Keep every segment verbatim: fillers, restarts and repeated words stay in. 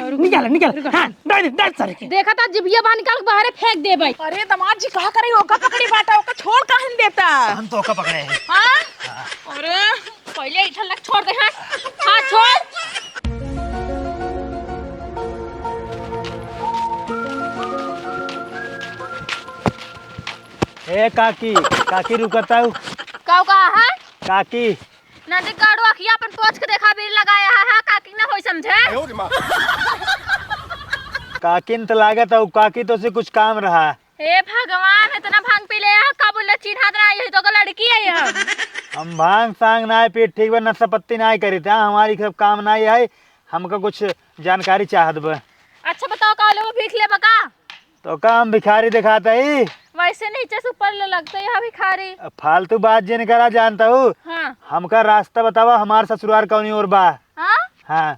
निकाल, निकाल। हाँ, डाल दे, डाल सारे के। देखा था जिभिया बाहर निकाल के बाहरे फेंक देबे। अरे दामाद जी, का करे? ओका पकड़ी बाटा, ओका छोड़ काहे न देता? हम तो ओका पकड़े हैं। हाँ? अरे, पहिले इधर लग छोड़ दे, हाँ। हाँ, छोड़। ए काकी, काकी रुकताऊ। का कहा है? काकी। नदी काड़ू अखिया अपन पोंछ के देखा, बीर लगाया है, हाँ, काकी ना होई समझे। काकी न त लागत है, काकी तो से कुछ काम रहा। हे भगवान, इतना भांग पी ले, यहाँ का बोले, चिन्हात ना, यही तो लड़की है यहाँ। हम भांग सांग ना पी, ठीक बा, नशा पत्ती ना करी था, हमारी सब काम ना है, हमका कुछ जानकारी चाहत बा। अच्छा बताओ, का लेबो, भीख लेबा का? तो का हम भिखारी दिखाता ही? वैसे नीचे से ऊपर ले लगता है यहाँ भिखारी। फालतू बात जिन करा जानता हूँ। हाँ। हमका रास्ता बतावा, हमार ससुराल कौनी ओर बा? हाँ? हाँ।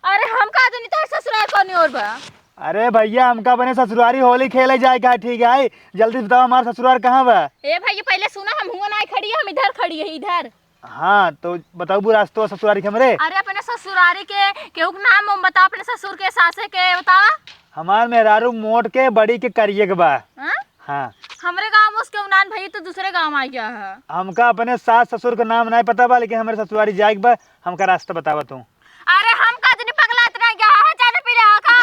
अरे हम का जानी तोर ससुराल कौनी ओर बा? अरे भैया, हमका अपने ससुरारी होली खेले जाए का, ठीक है? जल्दी बताओ, हमार ससुराल कहाँ बा? ए भैया, पहले सुनो, हम हुआ ना खड़ी है, हम इधर खड़ी है, इधर। हाँ, तो बताऊ बू रास्तो ससुरारी के हमरे। अरे अपने ससुरारी के केहू के नाम उम बताओ, अपने ससुर के, सासे के बतावा। हमार मेहरारू मोट के, बड़ी के, करिए के बा। हाँ? हाँ। हमरे गाँव में उसके उनान भई तो दूसरे गाँव आ गया है। हमका अपने सास ससुर के नाम नहीं पता बा, लेकिन हमरे ससुरारी जाए के बा, हमका रास्ता बतावा तू। अरे हम का जनी पगला इतना गया है, जाने पी रहा का?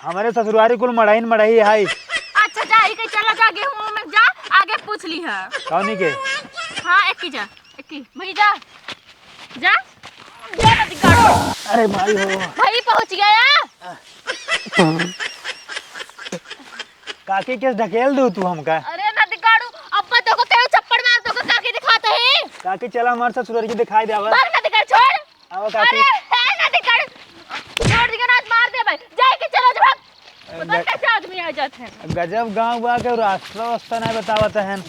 हमरे ससुरारी कुल मड़ाइन मड़ाई है। अच्छा जा, ही कहीं चला जा, गेहूं में जा, आगे पूछ ली है। कौनी के? हाँ, एक ही जा। एकी, भई जा। जा। जा नदी काड़ू। अरे माई हो। भई पहुँच गया। काकी केस ढकेल दू तू हमका। अरे नदी काड़ू, अब्बा तोको केहू चप्पड़ मार तोको काकी दिखाते हैं। काकी चला हमार ससुरारी के दिखाई देवा। भाग नदी काड़ू, छोड़। आओ काकी। अरे, हे नदी काड़ू। छोड़ दियो ना, आज मार देबे। जाए के चला जा भाग। पता ग-, कैसे आदमी आ जाते हैं। गजब गाँव बा के रास्ता वास्ता नहीं बतावत हैं।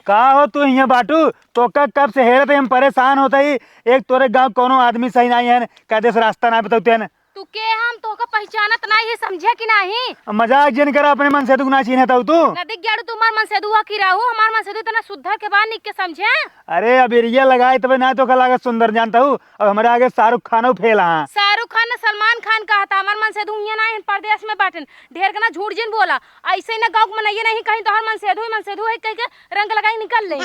का हो तू हियाँ बाटू? तोका कब से हेरत ही हम परेशान होत ही। एक तोरे गाँव कौनो आदमी सही नहीं है, कदे से रास्ता नहीं बतौते हैं। तू के हम तोहका पहिचानत नाहीं है, समझे कि नाहीं? अब मजाक जिन करा, अपने मनसेदू के ना चिन्हत हऊ तू। नदी ग्याड़ू तू हमार मनसेदू हुआ की रहू, हमार मनसेदू इतना सुद्धर के बा, निक के समझे। अरे अबिरिया लगाए तबे ना तोहका लागत सुंदर जानत हऊ, अब हमरे आगे शाहरुख खानो फेल हाँ। शाहरुख खान न सलमान खान कहत ह, हमार मनसेदू हियाँ नाहीं है, परदेस में बाटेन। ढेर के ना झूठ जिन बोला, ऐसे ही ना गाँव के मनइये नाहीं कहीं तोहर मनसेदू ही, मनसेदू है कह के रंग लगाई निकल ले।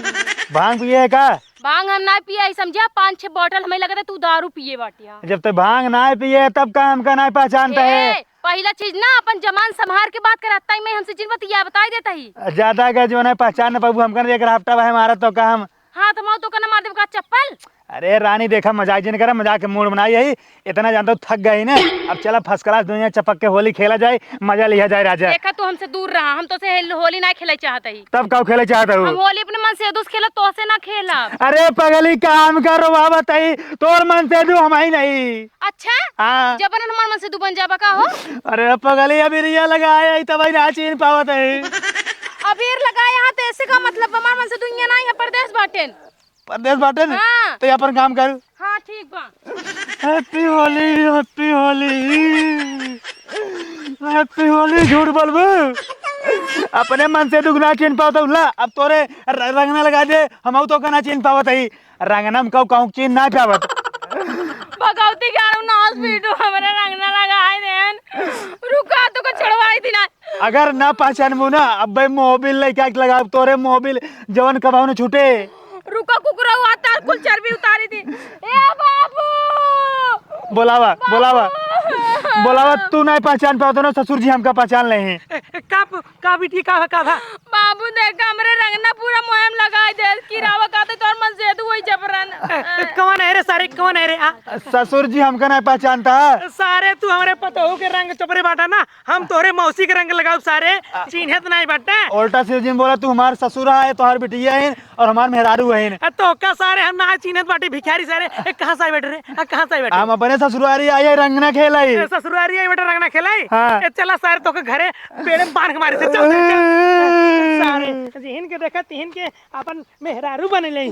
भांग पिए है का? भांग हम ना पिए, समझा? पाँच छह बॉटल हमें लगता तू दारू पिए बाटिया। जब तक भांग ना पिए तब का हमका ना पहचानता है? ए, पहिला चीज ना अपन जबान संभार के बात कर, अत्ता ही में हमसे जिन बतिया बताई देता ही। ज्यादा का जो ना पहचान न पाबू हमका, एक राफ्टा भाई मारा तो का हम। हाँ, तो मऊ तो का ना मार देब का चप्पल? अरे रानी देखा, मजाक जिन करा, मजाक के मूड बनाई है, इतना जानता हूँ थक गई ना। अब चला फर्स्ट क्लास दुनिया चपक के होली खेला जाए, मजा लिया जाए राजा। देखा तू हमसे दूर रहा, हम तो से हेल-, होली ना खेले चाहत ही। तब का खेले चाहत हऊ? हम होली अपने मनसेदू से खेलब, तो से ना खेलब। अरे पगली काम करो बाबा तई, तोर मनसेदू हम ही नहीं। अच्छा? हाँ। जबरन हमार मनसेदू बन जाबा का हो? अरे पगली अबिरिया लगाए है तब ही ना चिन्ह पावत है। अबीर लगाए हाँ तो ऐसे का मतलब हमार मनसेदू हियाँ ना है, परदेस बाटेन। परदेस बाटे न? हाँ। तो अपन काम कर। हाँ, ठीक बा। Happy होली, Happy होली, Happy होली, झूठ बोलबू? अपने मनसेदू के ना चिन्ह पावत हऊ, ला, अब तोरे र-, रंगना लगा दे, हम तो का ना चिन्ह पावत ही। रंगना में कहूँ, कहूँ चिन्ह ना पावत। भगवती के आरू नाश पीटू, हमरे रंगना लगाए देन। रुका, तो का छोड़वाई थी ना। अगर ना पहचानबू ना, अब्बे मोबिल लेके आके लगाब, तोरे मोबिल जवन कबाऊ न छूटे। रुका कुकुरऊ, आ तार कुल चर्बी उतारी दी। ए बाबू! बोलावा, बाबू! बोलावा। बोलावा, तू नहीं पहचान पावत ना, ससुर जी हमका पहचान ले हैं। ए, ए, का प-, का बिटिया, का, का भा? बाबू देख, हमरे रंगना पूरा मोहम लगाई दे, किरावा कहते तोर मनसेदू होई जबरन। ए, ए, कौन है रे सारे, कौन है रे, आ? ससुर जी हमका नहीं पहचानता। सारे तू हमरे पतोहू के रंग चोपरे बाटा ना, हम तोहरे मौसी के रंग लगाउब सारे, आ, चिन्हत नाहीं बाटे। उल्टा सीधा जिन बोला, तू हमार ससुर है, तोहार बिटिया है और हमार मेहरारू है। आ, तोहका सारे हम ना चिन्हत बाटे, भिखारी सारे। ए, कहाँ से आए बाटे रे? आ, कहाँ से आए बाटे? हम अपने ससुरारी आई है, रंग ना खेलाई। ए, ससुरारी आई बेटा, रंग ना खेलाई। हाँ। ए, चला सारे तोके घरे पेड़े में बांध के मारी से, चल, चल, चल। सारे जिहिन के देखा, तिहिन के अपन मेहरारू बने ले ही।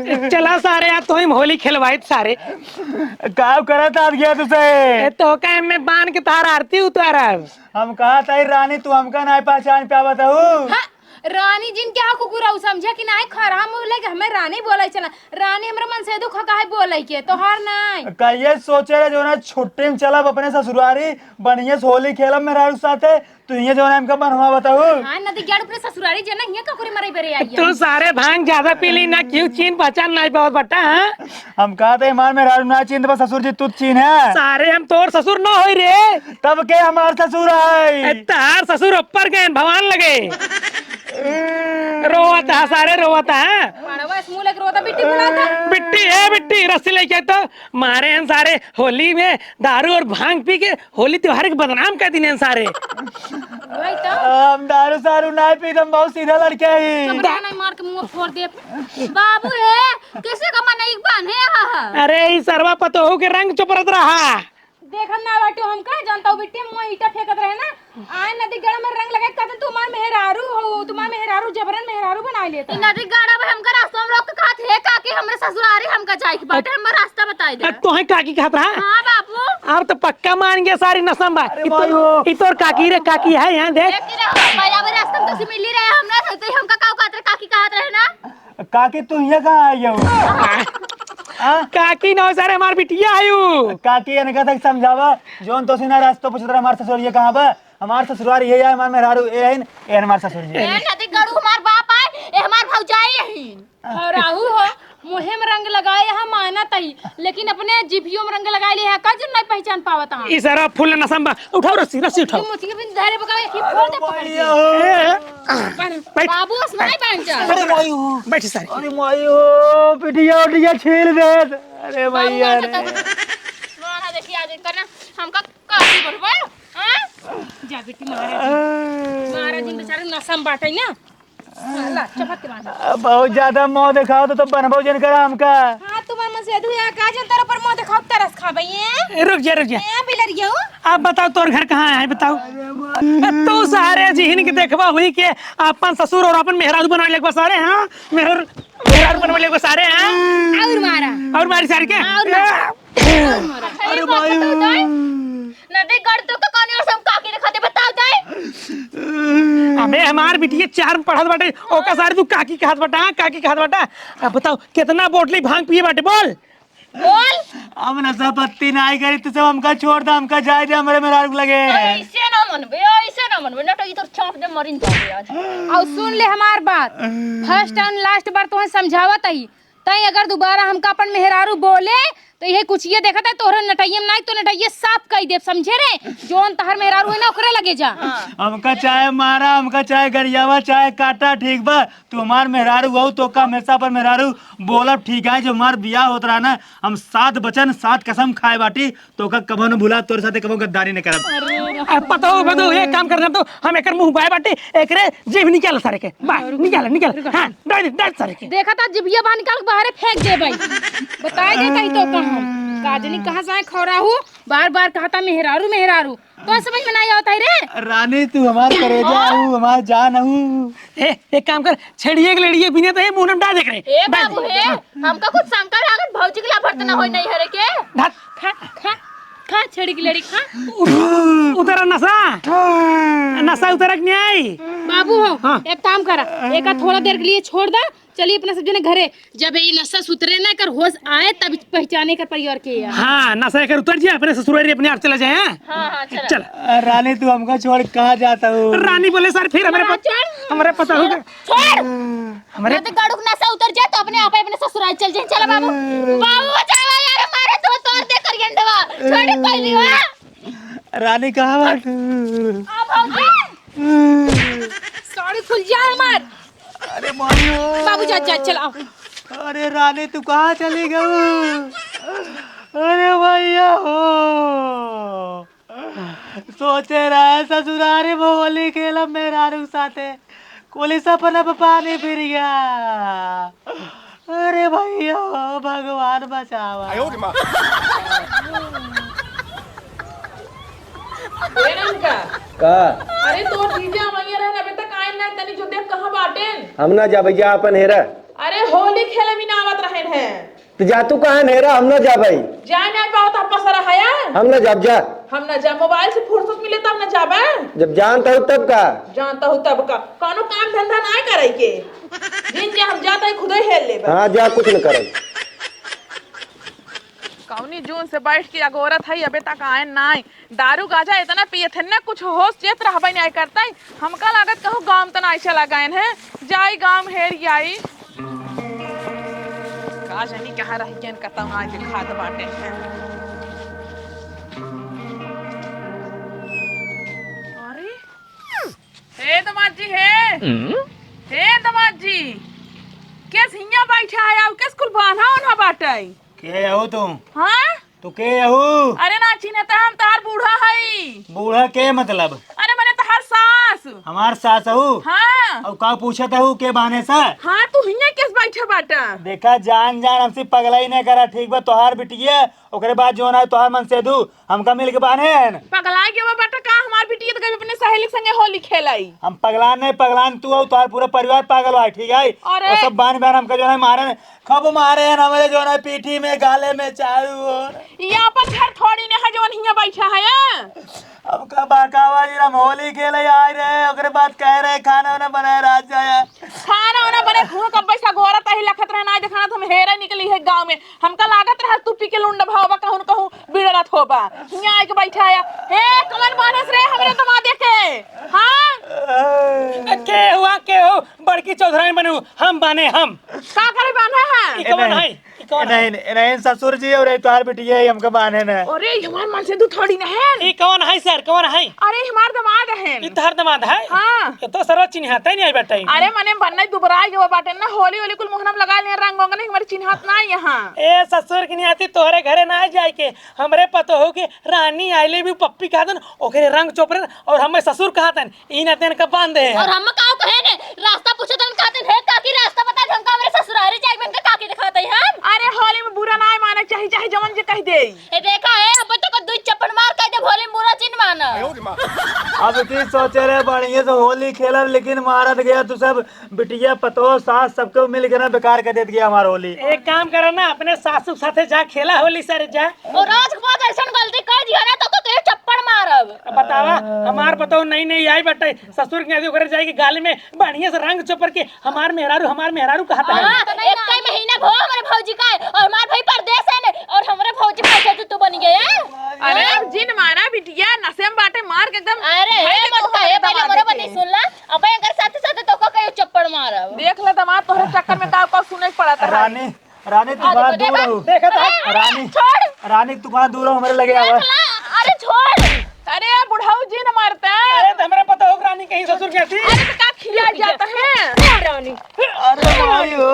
ए, चला सारे, आज तो हम होली खेलवाई सारे। का करत आज गया तुसे? ए, तो का में बांध के तार आरती उतारब। हम कहा था रानी, तू हमका ना पहचान पावत हूँ। हाँ, रानी जिन क्या कुकुर हऊ, समझे कि नाही? खरहा मुँह लेके हमें रानी बोलै चला। रानी हमरा मन से दुख काहे बोलै के, तोहार नाही। कहिए सोचे रहे जो ना छुट्टी में चलब अपने ससुरारी, बढ़िया से होली खेलब मेहरारू साथे। तू ये जो ना हमका बनवा बताऊ। हाँ, नदी गेड़ अपने ससुरारी जे ना हियाँ ककुरी मरई बरे आई है। तू सारे भांग ज्यादा पी ली ना, क्यों चीन पहचान नाही पावत बट्टा, हाँ? हम कहा थे हमार मेहरारू ना चीन, बस ससुर जी तू चीन है। सारे हम तोर ससुर ना होई रे। तब के हमार ससुर है? ए, तार ससुर ऊपर गए, भगवान लगे। रोवत है सारे, रोवत है। मानवा इस मुँह लेके रोता, बिट्टी बुलाता। बिट्टी है, बिट्टी, रस्सी लेके तो मारे हैं सारे। होली में दारू और भांग पी के होली त्योहार के बदनाम कर दिने हैं सारे। वही तो। हम दारू सारू ना पी, हम बहुत सीधा लड़के ही। चपरा नहीं मार के मुँह फोड़ दे। बाबू है, कैसे का मन एक बान है? अरे, ई सरवा पतोहू के रंग चुपरत रहा। देखत ना बाटू हमका, जनता बिट्टी मुँह ईटा फेंकत रहे ना। आए नदी गड़ा में रंग लगा, कहते तुम्हार मेहरारू हो, तुम्हार मेहरारू जबरन मेहरारू बनाई लेता। ई नदी गड़ा में हमका रास्ता में रोक के कहत हे काकी, हमरे ससुरारी हमका जाए के बाटे, हमर रास्ता बताई दे। अब तोहे काकी कहत रहा? हाँ बाबू। अब तो पक्का मान गया सारी नसम बा। अरे ई तो, भाई हो। ई तोर काकी रे, काकी है यहाँ देख। देख के रहो, भाई, अब रास्ता में तो से मिली रहे, हमरा से तो हमका का कहत रहे, काकी कहत रहे ना। काकी, तू हियाँ कहाँ आई हो? हाँ? काकी ना हो सारे, हमार बिटिया आयु। काकी, इनका तक समझावा, जौन तो सीना रास्ता पूछत रहा, हमार ससुरिया कहाँ बा? हमार ससुरार ये है, हमार मेहरारू ये है, ये हमार ससुर जी। ए नदी गड़ू हमार बाप आए, ए हमार भौजाई यही। और राहु हो, मुहे में रंग लगाए हम मानत ही, लेकिन अपने जिभियो में रंग लगाए ले है, का जन नहीं पहचान पावत हम। ई सारा फुल नसम बा, उठाओ रस्सी, रस्सी उठाओ। मुझे बिन धरे बगावे की फोड़ दे पकड़ के। ए, बाबू, असनाई बांध जा। अरे माई हो। बैठी सारी। अरे माई हो, पिटिया उटिया छील दे। अरे माई यार। मारा देखिए, आज करना हमका काकी बनबा, हाँ? जा बेटी, महाराज जी। महाराज जी बेचारे नशा में बाटे ना। ला, चपक के बांध। अब बहुत ज्यादा मुँह दिखाओ तो, तो बनबो जन करा हमका। हाँ, तुम्हार मन से अधू या का जन तेरे ऊपर मुँह दिखाओ, तरस खाबे ये। ए, रुक जा, रुक जा। ए, बिलरियो। अब बताओ, तोर घर कहाँ है, बताओ। अरे माँ। ए, तू सारे जिहिन के देखबा हुई के अपन ससुर और अपन मेहरारू बना लेबा सारे, हाँ? मेहर-, मेहरारू बनवा लेबा सारे, हाँ? और मारा। और मारी सारे के? और मारा। ए, अरे भाई। नदी गड़ तो का कौन और सब काकी ने खाते बताओ ताई। अबे हमार बिटिया चार में पढ़त बाटे, ओका सारे तू काकी कहत बाटा, हाँ, काकी कहत बाटा। अब बताओ कितना बोतली भांग पिए बाटे, बोल। बोल। हम नशा पत्ती नाई करी, तू सब हमका छोड़ दे, हमका जाए दे, हमरे मेहरारू के लगे। ऐसे ना मनबे, ऐसे ना मनबे, ना तो इधर चाप दे, मरिन जाबे आज। और सुन ले हमार बात, first and last बार तुम्हें समझावत आई, तई अगर दोबारा हमका अपन मेहरारू बोले, तो यही कुछ ये देखत है, तोहरे नटैया में नाई, तो नटैया साफ कई देब, समझे रे? जौन तहर मेहरारू है ना, ओकरे लगे जा। हमका चाहे मारा, हमका चाहे गरियावा, चाहे काटा, ठीक बा? तू हमार मेहरारू हऊ, तो का हमेशा पर मेहरारू बोलब, ठीक है? जो हमार बियाह होत रहा ना, हम सात वचन, सात कसम खाए बाटी, तो का कबो न भूला, तोरे साथे कबो गद्दारी न करब। अरे पतोह, पतोह, एक काम करना तो, हम एकर मुंह बाय बाटे, एकरे जीभ निकाल सारे के। बा, निकाल, निकाल। हाँ, डाल, डाल सारे के। देखा था जिभिया बाहर निकाल के बाहरे फेंक दे भाई। बताए दे तही तो कहूँ। काजनी कहाँ से आए खौराहू, बार बार कहता मेहरारू, मेहरारू। तो समझ में नहीं आवत है रे। रानी, तू हमार करेजा हऊ, हमार जान हऊ। ए, एक काम कर, छेड़िए के लेड़िए बिने तो ये मुंह में डाल दे करे। ए बाबू हे, हमका कुछ शंका लागत, भौजी के लाभर त ना होई नहीं हरे के। धत। खा, खा, खा, छेड़ी की लेड़ी खा। उतरा नशा। नशा उतरा के नहीं आई। बाबू हो, हाँ। एक काम करा, एका थोड़ा देर के लिए छोड़ दा, चलिए अपना सब जने घरे। जब ये नशा सुतरे ना, कर होश आए, तब पहचाने कर परिवार के यार। हाँ, नशा कर उतर जाए, अपने ससुरारी अपने आप चला जाए, हाँ? हाँ, हाँ, चला। चल। अ, रानी, तू हमका छोड़ कहाँ जाता हो? रानी बोले, "सर, फिर हमरे पत-, चल। हमरे पतोहू के, छोड़। हमरे ना तो गाड़ू के नशा उतर जाए, तो अपने आप अपने ससुराल चल जाए। चला बाबू, बाबू बचावा यार, हमारे तो तोड़ दे कर गेंडवा, छोड़ पहली बार।" रानी, कहाँ बाटू? आ भौजी, साड़ी खुल जाए हमार। अरे माई हो। बाबू, जा, जा, चल, आओ। अरे रानी, तू कहाँ चली गऊ? अरे भैया हो, सोचे रहे ससुरारी में होली खेलब मेहरारू के साथे, कुली सपना पे पानी फिर गया। अरे भैया, भगवान बचावा। ए रंका। का? अरे, तोर जीजा अवइया रहन, अबे तक आइन ना, तनी जो देख कहाँ बाटेन। हम ना जाबे, जा अपन हेरा। अरे, होली खेले में ना आवत रहेन है। तो जा तू कहाँ हेरा, हम ना जाबे। जा ना पावत, आप पसरा है यार। हम ना जाब, जा। हम ना जा, मोबाइल से फुर्सत मिले तब ना जाबे। जब जानत हूँ तब का? जानत हूँ तब का? कौनो काम धंधा ना करे के। जिन जे हम जात है, खुदे हेल लेबे। हाँ, जा, कुछ न करे। कौनी जून से बैठ के अगोरत है, अबे तक आए नाई। दारू गांजा इतना पियत है ना, कुछ होश चेत रहबे नहीं करता है। हमका लागत कहूँ गांव तना चला गए हैं, जाई गांव हेर आई। का जानी कहाँ रह गए, कतौ ना दिखात बाटे हैं। अरे, हे दमाद जी, हे। हम्म? हे दमाद जी, केस हियाँ बैठा है, आउ केस कुल बान्हा ओन्हा बाटे? के हऊ तू? हाँ? तू के हऊ? अरे ना चिन्हता, हम तहार बूढ़ा हई। बूढ़ा के मतलब? अरे मने तहार सास। हमार सास हऊ? हाँ। अउ का पूछत हऊ के बाने से? हाँ, तू हियाँ केस बैठा बाटा? देखा जान जान हमसे पगलाई नहीं करा, ठीक बा? तोहार बिटिया, ओकरे बाद जौन है तोहार मनसेधू, हमका मिल के बान्हे हैं। पगला गया बा बेटा का? हमार बिटिया तो कभी अपने सहेली के संगे होली खेलाई। हम पगलान नहीं, पगलान तू हो, तोहार पूरा परिवार पागल बा, ठीक है? अरे। वो सब बान्ह बान्ह हमका जौन है मारे हैं, खूब मारे हैं हमरे जौन है पीठी में, गाले में, चारों ओर। ये अपन घर थोड़ी ना है जौन हियाँ बैठा है, हाँ? हमका बहकावा जी, हम होली खेले आए रहे, ओकरे बाद कह रहे खाना वाना बनाए रात जाए। खाना वाना बने, हुआ कब बैठा गोरा ताही लखत रहे, ना देखा ना तो हम हेरे निकली है गाँव में। हमका लागत रहा तू पी के लुंड भावा कहूँ कहूँ बिड़रत होबा। हियाँ आके बैठा है। हे, कवन बानस रे हमरे दमादे के? हाँ? के हुआ, के हो? बड़की चौधराइन बनू, हम बाने, हम। का करे बान्हा है? ई कवन नहीं। है? ई कवन है? नहीं, नहीं, ससुर जी और ये तोहार बिटिया है, हमका बान्हे न। अरे, ये हमार मनसेधू थोड़ी न है। ई कवन है सर, कवन है? अरे, हमार दमाद है। ई तोहार दमाद है? हाँ। ये तो सरवा चिन्हाते नहीं आई बेटा। अरे, मने बन्ने दुबरा गयो बाटे ना, होली होली कुल मुहनम लगा ले, रंग ओंग नहीं, हमारे चिन्हात ना यहाँ। ए ससुर की नहीं आती, तोहरे घरे ना जाए के, हमरे पतोहू के रानी I love you पप्पी कहतन, ओकरे रंग चोपरन और हमें ससुर कहतन, ई नाते इनका बांध दे। और हम का कहे ने, रास्ता पूछे तो कहतन, "हे काकी, रास्ता बता दे, हमका हमरे ससुरारी जाए, इनका काकी दिखाते हैं हम।" अरे होली में बुरा ना माने चाहिए, चाहे जवन जे कह दे। ए देखा है, अब तो को दुई चप्पड़ मार कह दे, होली में बुरा चिन माना। अब इतनी सोचे रहे, बढ़िया से होली खेलब, लेकिन मारत गया तू सब। बिटिया, पतोह, सास, सबके मिल के ना बेकार कर देत गया हमार होली। एक काम करो ना, अपने सासू के साथे जा खेला होली सर, जा। और आज के बाद ऐसन गलती कर दिया ना, तो, तो तुझे चप्पड़ मारब। अब बतावा, हमार पतोह नई नई आई बटे, ससुर के आगे ओकरे जाए के गाली में बढ़िया से रंग चोपर के हमार मेहरारू, हमार मेहरारू कहत है। हाँ, तो एक कई महीना भो हमारे भौजी का है, और हमार भाई परदेस है ने, और हमरे भौजी का तू, तू बन गया है। अरे, जिन मारा बिटिया, नशे में बाटे, मार के एकदम अरे, भाई हे के मोटका, तोहरे हे पहले दबा मोरे देते। बनी सुन ला, अब एकर साथे साथे तोको कहियो चप्पड़ मारब। देख ले दमाद, तोहरे चक्कर में का का सुने के पड़त है। रानी, रानी, तू कहाँ दूर हो? देखा था? रानी, छोड़। रानी, तू कहाँ दूर हो? हमारे लगे आवा। देख ला, अरे छोड़। अरे यार, बुढ़ाऊ जी न मारता है। अरे, तो हमरे पता हो रानी कहीं ससुर के थी। अरे, तो का खिया जाता है? ए, रानी। अरे भाई हो।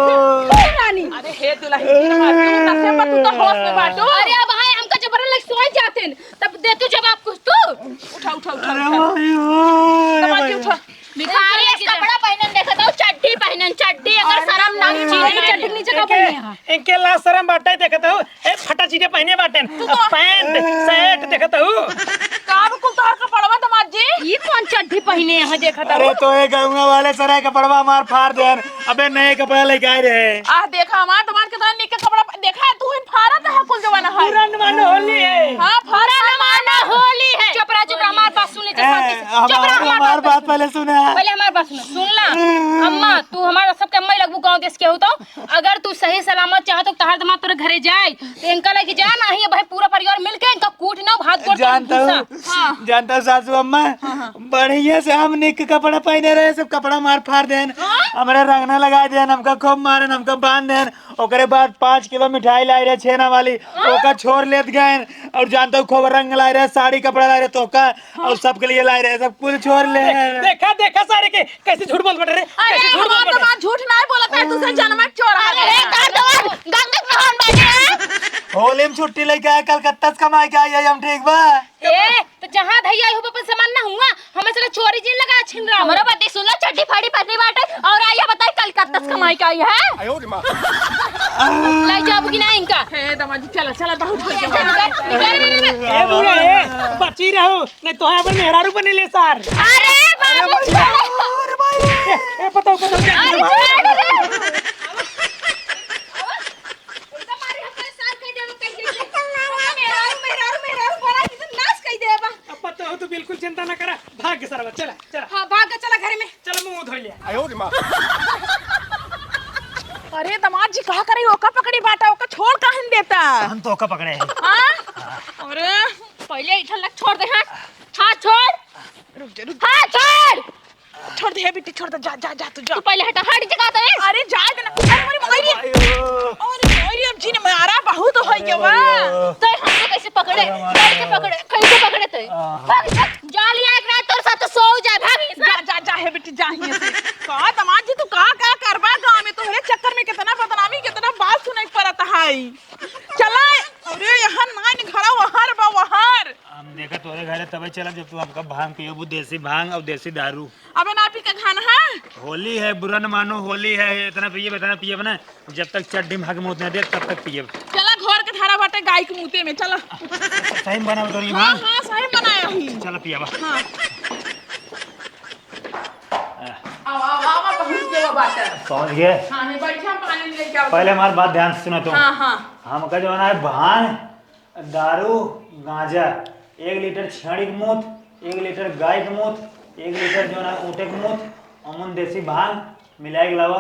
ए, रानी। अरे, हे दुल्हन जी न मार, तू नशे में, तू तो होश में बाटू। अरे, अब हाय, हमका जबरन लग सोए जाते हैं। तब दे तू जवाब कुछ तू। उठा, उठा, उठा, अरे उठा। भाई हो, अरे दमाद जी, भाई। उठा। भिखारी इस कपड़ा पहनन देखत हो, चड्ढी पहनन, चड्ढी, अगर अरे शर्म ना भाई, चीज चड्ढी नीचे का पहने हैं। इनके ला शर्म बाटे देखत हो, ए फटा चीजें पहने बाटेन, तू तो पैंट, शर्ट देखत हो। का कुल तोहर कपड़वा दमाद जी? ई कौन चड्ढी पहने हैं देखत हो? अरे तो ए गौवा वाले सरे कपड़वा हमार फाड़ देन, अबे नए कपड़ा लेके आए रहे। आह देखा हमार दमाद के तो निक कपड़ा देखा है, तू ही फारत है कुल जवाना है। पुरान मानो होली है। हाँ, फारत पुरान मानो होली है। चुप रह, चुप रह, हमार बात सुन ले, ए, शांति से। चुप रह, हमार, हमार हमार बात बात सुन। पहले सुना। पहले हमार बात सुन। सुन ला, अम्मा, तू हमार सबके अम्मा ही लगबू गाँव देश के हो तो। अगर तू सही सलामत चाहत हो, तहार दमाद तोरे घरे जाए, तो इनका लेके जा, नहीं भाई, पूरा परिवार मिलके इनका कूट ना, भात गोड़ जानता हूँ, हाँ। जानता हूँ सासू अम्मा, हाँ, हाँ। बढ़िया से हम निक कपड़ा पहने रहे, सब कपड़ा मार फाड़ देन, हाँ? हमारे रंगना लगा देन, हमका खूब मारन, हमका बांध देन, ओकरे बाद पाँच किलो मिठाई लाई रहे छेना वाली, ओका छोड़ लेत गए। और जानता हूँ खूब रंग लाई रहे, साड़ी कपड़ा लाई रहे, तोका और सबके लिए लाई रहे, सब कुछ छोड़ ले। देखा, देखा सारे के कैसे झूठ बोल बैठे रे, अरे कैसे झूठ बोल हमार बैठे। दमाद झूठ नहीं बोलत है, दूसरे जन्म में चोर है। अरे, ए, कर दो, गंदे कौन बैठे हैं? होली में छुट्टी लेके आए, कलकत्ता से कमाई के आई है हम, ठीक बा? ए, तो जहाँ धैया हो अपन सामान ना हुआ, हमें चलो चोरी जिन लगा छिन रहा हूँ। हमारा बात सुन लो, चड्ढी फाड़ी पहनी बाटे और आइया बताई कल तस कमाई का आई है? ले जाबू कि ना इनका? हे दामाद जी, चला, चला, बहुत हो गया। निकल, निकल, निकल। ए बूढ़ा, ए, बची रहो, नहीं तो अपन मेहरारू बने ले सार। अरे बाबू, अरे भाई, ए, ए, बताओ, बताओ, क्या अरे छोड़ दे। एकदम मारी हमका सार कह देबो, कह देबो। मेहरारू, मेहरारू, मेहरारू बड़ा एकदम नाश कह देबा। अब बताओ, तू बिल्कुल चिंता ना करा, भाग के सरवा, चला, चला। हाँ, भाग के चला घरे में। चल, मुंह धो ले। आयो रे माँ। अरे दामाद जी, का करे, ओका पकड़ी बाटा, ओका छोड़ काहे न देता? हम तो ओका पकड़े हैं। हाँ? अरे, पहले इधर लग, छोड़ दे हाथ। हाथ छोड़। रुक जा, रुक। हाथ छोड़। छोड़ दे, हे बिट्टी, छोड़ दे, जा, जा, जा, तू जा। तू पहले हटा, हट जगह तो है। अरे, जाए दे ना। अरे, अरे, अरे, अरे, अरे, अब जी ने मारा, बहुत हो गया बा। तो हमको कैसे पकड़े? कैसे पकड़े? कैसे पकड़े तो? भाग, भाग। जा लिया एक रात तोर साथ तो सो जाए, भाग इस जा, जा, जा, हे बिट्टी, जा हियां से। का दामाद जी, तू का, का करबा गाँव में? तोहरे चक्कर में कितना बदनामी, कितना बात सुने के पड़त है। चला, अरे, यहाँ ना, घरा वहार बा, वहार। हम देखा तोरे घरे तबे चलब, जब तू हमका भांग पियबू, देसी भांग और देसी दारू। अबे ना पी के खाना है। होली है, बुरा न मानो, होली है, इतना पियब, इतना पियब ना, जब तक चड्डी में हग मूत ना दे, तब तक पियब। चला, घर के धारा बाटे गाय के मूते में, चला। सही में बनाओ तोरी हाँ, भांग? हाँ, सही में बनाया ही। चला पियबा। हाँ। आवा, आवा, आवा, पहुँच गया बाटे। पहुँच गए? हाँ, नहीं, बैठा, पानी लेके आओ। पहले हमारी बात ध्यान से सुना तू। हाँ, हाँ। हमका जो है ना, भांग, दारू, गांजा, एक लीटर छेड़ी के मूत, एक लीटर गाय के मूत, एक लीटर जो ना ऊँटे के मूत, अमून देसी भांग मिलाए के लावा,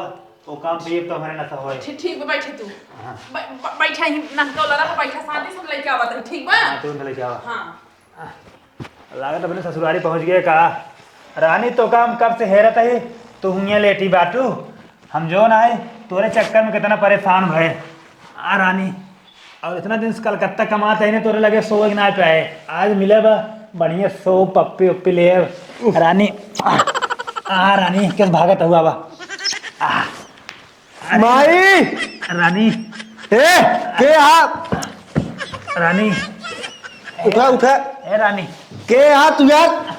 वो काम पिए तो हमारे नशा होए। ठीक, ठीक बा, बैठे तू। हाँ। ब-, ब-, बैठा ही, नंग तोला रहा, बैठा, शांति से लेके आवा तनी, ठीक बा? हाँ, तुरंत लेके आवा। हाँ। लागत अपने ससुरारी पहुँच गए का? रानी, तोका हम कब से हेरत ही, तू हुइया लेटी बाटू। हम जौन आए, तोरे चक्कर में कितना परेशान भए। आ रानी, और इतना दिन से कलकत्ता कमात है ने, तोरे लगे सोए के ना पाए। आज मिले बा, बढ़िया सो, पप्पी उप्पी ले। रानी, आ, आ रानी, किस भागत हुआ बा? आ, अरे, माई! रानी। ए, के हा? रानी। उठा, उठा। ए, रानी। के हा तू यार?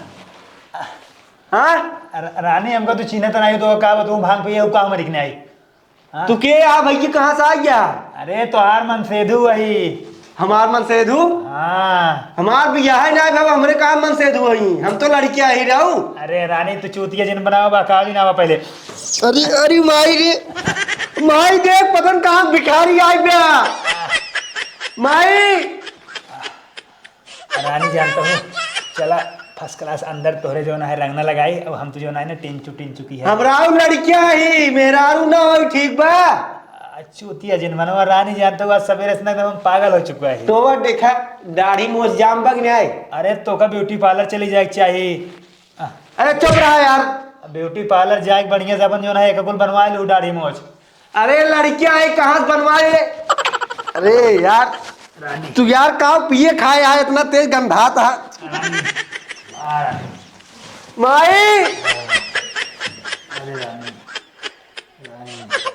हाँ? र-, रानी, हमका तू चिन्हत नाही, तो का बा, तू भांग पिए, का हमारी के नाही? हाँ? तू के हा भाई, के कहाँ से आ गया? अरे, तोहार मनसेधु वही। हमार मनसेधु? हाँ। हमार बियाह ही ना भवा, हमरे काम मनसेधु हई, हम तो लड़किया ही रहू। अरे रानी, तू चूतिया जिन बनावा बा, का जिन आवा पहले। अरे, अरे माई रे, माई देख, पता न कहाँ भिखारी आइ गया। माई। रानी जानता हूँ, चला first class अंदर तोहरे जो ना है रंगना लगाई, अब हम तो जो ना है ना टिंचू टिंचू की है। हमरा उ लड़किया ही, मेहरारू ना होई, ठीक बा? आ, चूतिया जिन मनवा रानी जानते हो, आज सवेरे से ना एकदम हम पागल हो चुका है। तो वो देखा, दाढ़ी मोछ जाम बग नहीं आए। अरे, तोका beauty parlour चली जाए के चाही। आ। अरे, चुप रहा यार। Beauty parlour जाए के बढ़िया से अपन जो ना है, एक कुल बनवा लू दाढ़ी मोछ। अरे, लड़किया है, कहाँ से बनवाए? अरे यार, रानी। तू यार, का पिए खाए है, इतना तेज गंधात है। रानी। आ, रानी। माई। अरे रानी। रानी।